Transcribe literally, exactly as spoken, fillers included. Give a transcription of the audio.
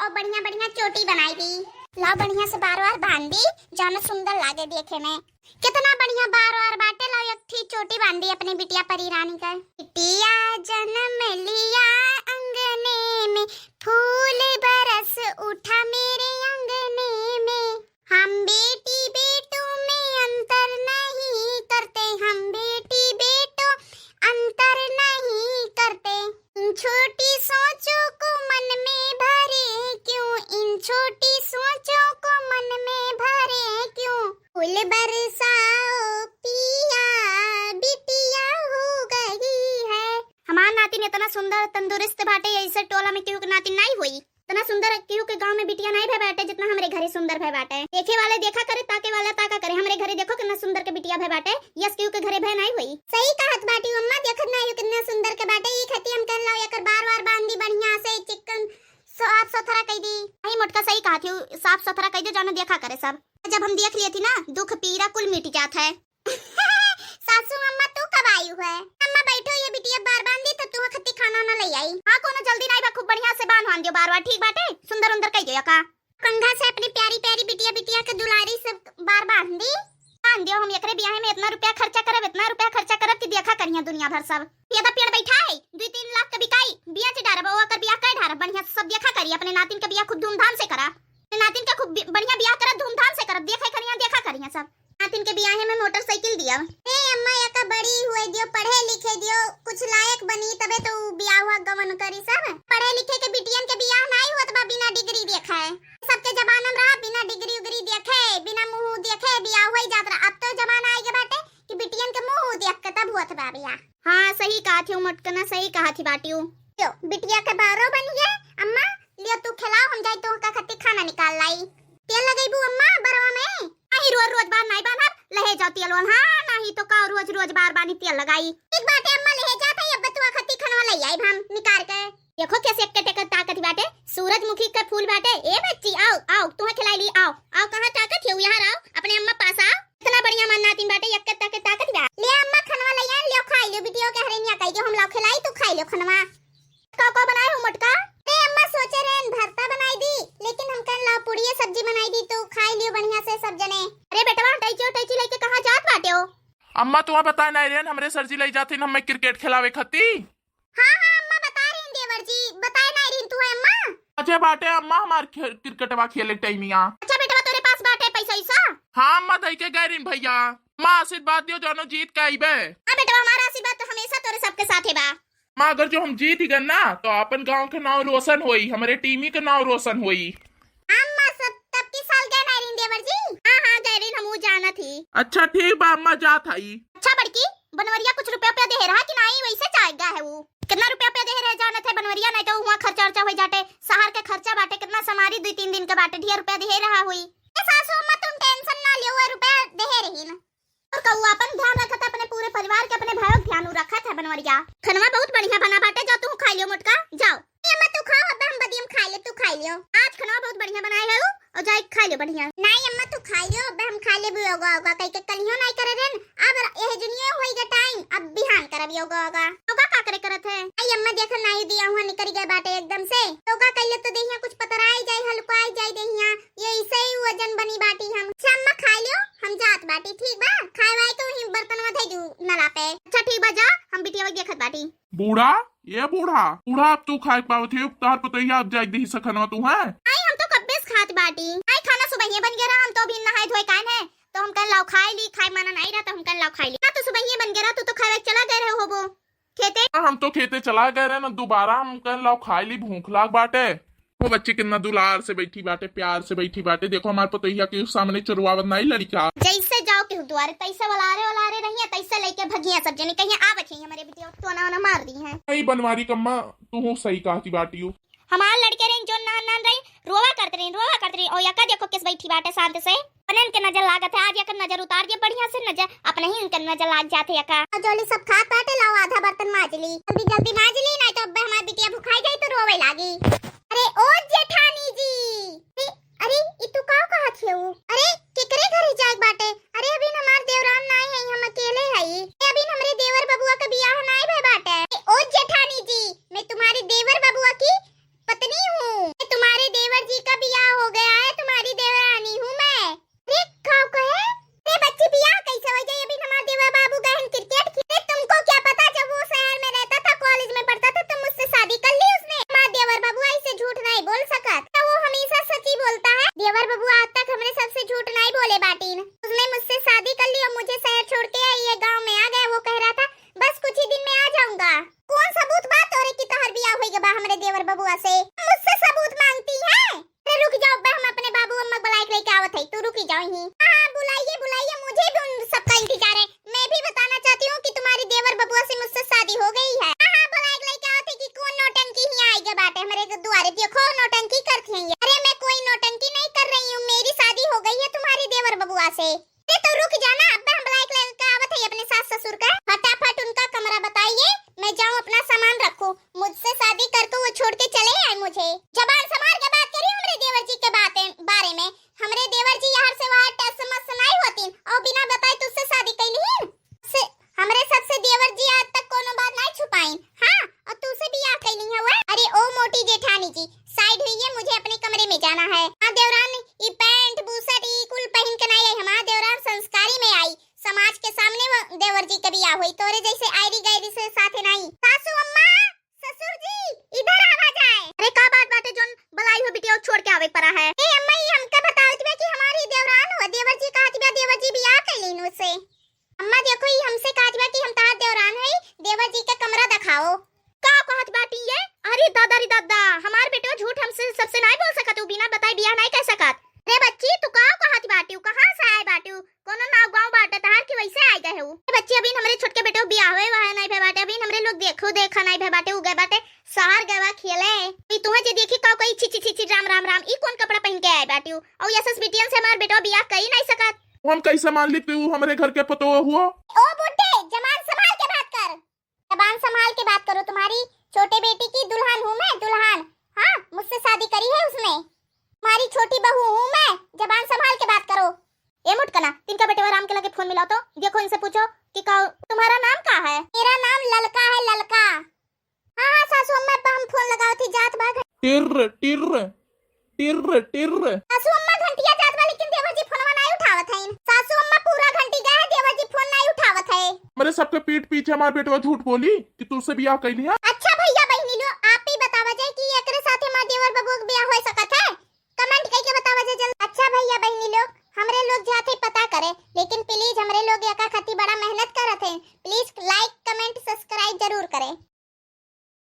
बढ़िया बढ़िया चोटी बनाई दी। लाओ बढ़िया से बार बार बांध दी, जानो सुंदर लागे देखे में। कितना बढ़िया बार बार बाटे। लाओ एक ठी चोटी बांध दी अपनी बिटिया परी रानी का। बिटिया जन्म लिया अंगने में, फूल बरस उठा मेरे अंगने में। हम बेटी बेटों में अंतर नहीं करते, हम बेटी बेटों अंतर नहीं करते। इन छोटी सोचों को मन में भरे क्यों, इन छोटी सोचों को मन में भरे क्यों। फूल बरसाओ पिया, बिटिया हो गई है। हमार नातिन इतना सुंदर तंदुरुस्त बाटे, ऐसे टोला में केहू के नातिन नाई होई। इतना सुंदर केहू के गांव में बिटिया नाई भय बाटे, जितना हमरे घरे सुंदर भय बाटे। देखे वाले देखा करे, ताके वाला ताका करे। हमरे घरे देखो कितना सुंदर के बिटिया भय बाटे, यस केहू के घरे भय नाई होई। सही कहत बाटी अम्मा, देखत नाई हो कितना सुंदर के बाटे। ई खातिर हम कहन लाओ एकर बार बार बांध दी बढ़िया से, चिकन साफ सुथरा कई दी। आई मोटका सही कहत हो, साफ सुथरा कई दो, जानो देखा करे सब। जब हम देख लिए थी ना, दुख पीरा कुल मिट जात है। सासू अम्मा, तू कब आई हुआ है? अम्मा, बैठो, ये बिटिया बार बांध दी, तो तू खत्ती खाना ना ले आई। हाँ, कोनो जल्दी नाई बा, खूब बढ़िया से बांध वान दियो बार बार, ठीक बाटे? सुंदर उंदर कई दियो का। कंघा से अपनी प्यारी प्यारी बिटिया, बिटिया के दुलारी से बार बांध दी। बांध दियो, हम एकरे बियाहे में इतना रुपया खर्चा करब, इतना रुपया खर्चा करब कि देखा करिया दुनिया भर सब। ये तो पेड़ बैठा है, दुई तीन लाख के बिकाई, बिया चे डारब, ओकर बिया कई डारब, बढ़िया से सब देखा करी, अपने नातिन के बिया खूब धूमधाम से करा। नातिन के खूब बि-, बढ़िया बियाह करब, धूमधाम से करब, देखे करिया, देखा करिया सब। नातिन के बियाहे में मोटरसाइकिल दिया। ए अम्मा, एका बड़ी हुए दियो, पढ़े लिखे दियो, कुछ लायक बनी तबे तो उ बियाह हुआ गवन करी सब। पढ़े लिखे के बिटियन के बियाह नाई होत बा बिना डिग्री देखे। सबके जमाना में रहा बिना डिग्री उग्री देखे, बिना मुंह देखे बियाह होई जात रहा। अब तो जमाना आइगे बाटे कि बिटियन के मुंह देख के तब होत बा बियाह। हाँ, सही कहा थी मोटकना, सही कहा थी बाटियो। यो, बिटिया के बारो बन गया अम्मा, लियो तू खिलाओ, हम जाई तोहका खत्ती खाना निकाल लाई। तेल लगइबू अम्मा बरवा में? नहीं, रोज रोज बार नहीं बांधब, लहे जाओ तेल वाल। हाँ, नहीं तो का रोज रोज बार बानी तेल लगाई। ठीक बाटे अम्मा, लहे जात है, अब तोहका खत्ती खनवा लई आइब हम निकाल के। देखो कैसे एक टक ताकत बाटे, सूरजमुखी के फूल बाटे। ए बच्ची, आओ, आओ, तुम्हें खिलाई ली, आओ, आओ, कहाँ ताकत है, यहाँ आओ, अपने अम्मा पास आओ। इतना बढ़िया मन नातिन बाटे, एक टक ताकत बा। ले अम्मा, खनवा लई आन, लियो खाई लियो, बिटियो के हरेनिया कही के हम लाओ खिलाई, तू खाई लियो खनवा। का, का बनाए हो मोटका? अरे अम्मा, सोचे रहन भरता बनाई दी, लेकिन हम कहन लाओ पुड़िया सब्जी बनाई दी, तू खाई लियो बढ़िया से सब जने। अरे बेटवा, टैची टैची लेके कहाँ जात बाटे हो? अम्मा, तुम्हें बताए नहीं रहन, हमरे सर जी लई जाथिन हमें क्रिकेट खिलावे खत्ती। हाँ, हाँ अम्मा, बताए रहन देवर जी, बताए नहीं रहन तू है अम्मा। अच्छा बाटे अम्मा, हमार खे-, क्रिकेटवा खेले टाइमिया। अच्छा बेटवा, तोरे पास बाटे पैसा ऐसा? हाँ अम्मा, दई के गए रहन भैया। अम्मा, आशीर्वाद दियो, जानो जीत के आइबे। हाँ बेटवा, हमारा आशीर्वाद तो हमेशा तोरे सबके साथे बा। माँ, अगर जो हम जीत गए ना, तो अपन गांव के नाव रोशन होई, हमरे टीमी के नाव रोशन होई। अम्मा, सब तब की साल गए ना रिन देवर जी? हाँ, हाँ, गए रिन, हम उ जानत ही। अच्छा, ठीक बा अम्मा, जात हई। अच्छा बड़की, बनवरिया कुछ रुपया पे दे रहा कि नहीं, वैसे चाहेगा है वो? कितना रुपया पे दे रहे जानत है बनवरिया, नहीं तो हुआ खर्चा उर्चा हो जाते, शहर के खर्चा बाटे, कितना समारी दुई तीन दिन के बाटे, ढेर रुपया दे रहा हुई। ए सासू अम्मा, तुम tension ना लियो, वो रुपया दे रही ना। और कहू अपन ध्यान रखत है, अपने पूरे परिवार के, अपने भाइयों के ध्यान रखत है बनवरिया। खनवा बहुत बढ़िया बना बाटे, जाओ तू खाई लियो मोटका, जाओ। ए अम्मा तू खाओ, अब हम बदियम खाई ले, तू खाई लियो। आज खनवा बहुत बढ़िया बनाए है उ, और जाए खाई लियो बढ़िया। नहीं अम्मा तू खाई लियो, अब हम खाई लेबू योगा होगा, कह के कलियो नहीं करे रहन। अब यह जुनियो होई गे टाइम, अब बिहान करब योगा होगा। योगा का करे करत है? आई अम्मा देखा नहीं दिया हुआ निकल गया बाटे एकदम से। योगा कैले तो देहिया कुछ पतराई जाए, हल्काई जाए देहिया। ये ऐसे ही वजन बनी बाटी हम। अच्छा अम्मा खाई लियो, हम जात बाटी, ठीक बा? खाए वाए तो ही बर्तन में धई दू नला पे। अच्छा ठीक बा, जा, हम बिटिया देखत बाटी। बूढ़ा, ये बूढ़ा, बूढ़ा अब तू खाए पावत है, तार पतोहिया अब जाए दही सखनवा तू है। आई हम तो कब्बे से खात बाटी। आई खाना सुबहिये बन गया रहा, हम तो अभी नहाए धोए कान है, तो हम कहन लाओ खाए ली, खाए माना नहीं रहा तो हम कहन लाओ खाए ली। ना तो सुबहिये बन गया रहा, तू तो खाए चला गए रहे होबो। खेते? हम तो खेते चला गए रहे ना, दोबारा हम कहन लाओ खाए ली, भूख लाग बाटे। वो बच्ची कितना दुलार से बैठी बाटे, प्यार से बैठी बाटे। देखो हमार पतोहिया के सामने चोरवावत नहीं लड़का। जैसे जाओ केहू दुआरे, तैसे वलारे वलारे रहिया, तैसे लेके भगिया सब जने, कहिया आ बचे हमारे बिटिया, टोना वोना मार दी है। नहीं बनवारी कम्मा, तू हो सही कहती बाटियो। हमार लड़के रही जो नान नान रही, रोवा करत रही, रोवा करत रही। और यका देखो किस बैठी बाटे शांत से। अपने इनके नजर लागत है, आज यकर नजर उतार दिए बढ़िया से, नजर अपने ही इनके नजर लाग जाते यका। और जोली सब खात बाटे, लाओ आधा बर्तन माज ली, जल्दी जल्दी माज ली, नहीं तो अब हमार बिटिया भुखाई जाई तो रोवे लागी। अरे ओ जेठानी जी, ए, अरे ई तू का कहत हेऊ? अरे केकरे घरे जाए बाटे? अरे अभी हमार देवरान नाई है, हम अकेले हई। ए, अभी हमरे देवर बबुआ का बियाह नाई भय बाटे। ए, ओ जेठानी जी, मैं तुम्हारे देवर बबुआ की पत्नी हूँ। मैं तुम्हारे देवर हमरे देवर बबुआ से, मुझसे सबूत मांगती है। अरे रुक जाओ बे, हम अपने बाबू अम्मा बुलाए के लेके आवत है, तू रुकी जाओ ही। हाँ, हाँ, बुलाइए, बुलाइए, मुझे भी उन सबका इंतजार है। मैं भी बताना चाहती हूँ कि तुम्हारी देवर बबुआ से मुझसे शादी हो गई है। हाँ, हाँ, बुलाए के लेके आवत है कि कौन नौटंकी ही आएगा बाटे हमरे दुआरे, देखो नौटंकी करती हैं ये। अरे मैं कोई नौटंकी नहीं कर रही हूँ, मेरी शादी हो गई है तुम्हारी देवर बबुआ से। अरे तो रुक जाना, अब हम बुलाए के लेके आवत है अपने सास ससुर का। फटाफट उनका कमरा बताइए, मैं जाऊँ अपना सामान रखूँ। मुझसे शादी करके वो छोड़ के चले आए मुझे। जबान संभाल के बात करी हमरे देवर जी के बातें, बारे में। हमरे देवर जी यहाँ से वहाँ टस मस नहीं होतीन और बिना बताए तुझसे शादी कैली ही। से, हमरे सबसे देवर जी आज तक कोनो बात नहीं छुपाइन। हाँ, और तुझसे बियाह कैली है वो। अरे ओ मोटी जेठानी जी, साइड हुई है, मुझे अपने कमरे में जाना है। हाँ देवरान, ई पैंट बुशर्ट ई कुल पहिन के नहीं आई, हमार देवरान संस्कारी में आई। समाज के सामने वो देवर जी के बियाह होई, तोरे जैसे आयरी गैरी से साथे नहीं। सासू अम्मा, ससुर जी, इधर आवा जाए। अरे का बात बाटे जोन बुलाई हो बिटिया छोड़ के आवे पड़ा है? ए अम्मा, ई हमके बतावत बा कि हमारी देवरान हो, देवर जी कहत बा, देवर जी बियाह कैलीन उससे। अम्मा देखो, ई हमसे कहत बा कि हम तहार देवरान हई, देवर जी के कमरा दिखाओ। का कहत बाटी ये? अरे दादा रे दादा, हमार बेटवा झूठ हमसे सबसे नहीं बोल सकत, उ बिना बताए बियाह नहीं कर सकत। अरे बच्ची, तू का कहत बाटी? कहाँ से आए बाटी? कोनो नाव गाँव बाटे तहार कि वैसे आए गए हो? ए बच्ची, अभी हमरे छोटके बेटे बियाह हुए वह नहीं भे बाटे, अभी हमरे लोग देखो देखा नहीं भे बाटे, उ गए बाटे शहर गए बा खेले। ई तुम्हें जे देखी का कही छी छी छी छी, राम राम राम, ई कौन कपड़ा पहन के आए बाटी? और यशस बिटियन से हमार बेटवा बियाह कई नहीं सकत। हम कैसे मान ली तू हमरे घर के पतोह हुआ? ओ बुड्ढे, जबान संभाल के बात कर। जबान संभाल के बात करो, तुम्हारी छोटे बेटी की दुल्हन हूँ मैं, दुल्हन। हाँ, मुझसे शादी करी है उसने। तुम्हारी छोटी बहू हूँ मैं, जबान संभाल के बात करो। ए मुटकना, तिनका बेटवा राम के लगे फोन मिलाओ तो, देखो इनसे पूछो कि का, तुम्हारा नाम का है? मेरा नाम ललका है, ललका। हाँ, हाँ, सासू अम्मा, अब हम फोन लगावत ही, जात बा। टिर्र, टिर्र, टिर्र, टिर्र। सासू अम्मा, घंटिया जात बा, लेकिन देवर जी फोनवा नहीं उठावत हईन। सासू अम्मा, पूरा घंटी गए है, देवर जी फोन नहीं उठावत है। हमरे सबके पीठ पीछे हमार बेटवा झूठ बोली कि तुझसे बियाह कैली है। अच्छा भैया बहिनी लोग, आप ही बतावा जाए कि एकरे साथे हमार देवर बबुआ के बियाह हो सकत है? कमेंट करके बतावा जाए जल्दी। अच्छा भैया बहिनी लोग, हमरे लोग जाते पता करे, लेकिन प्लीज हमरे लोग एका खातिर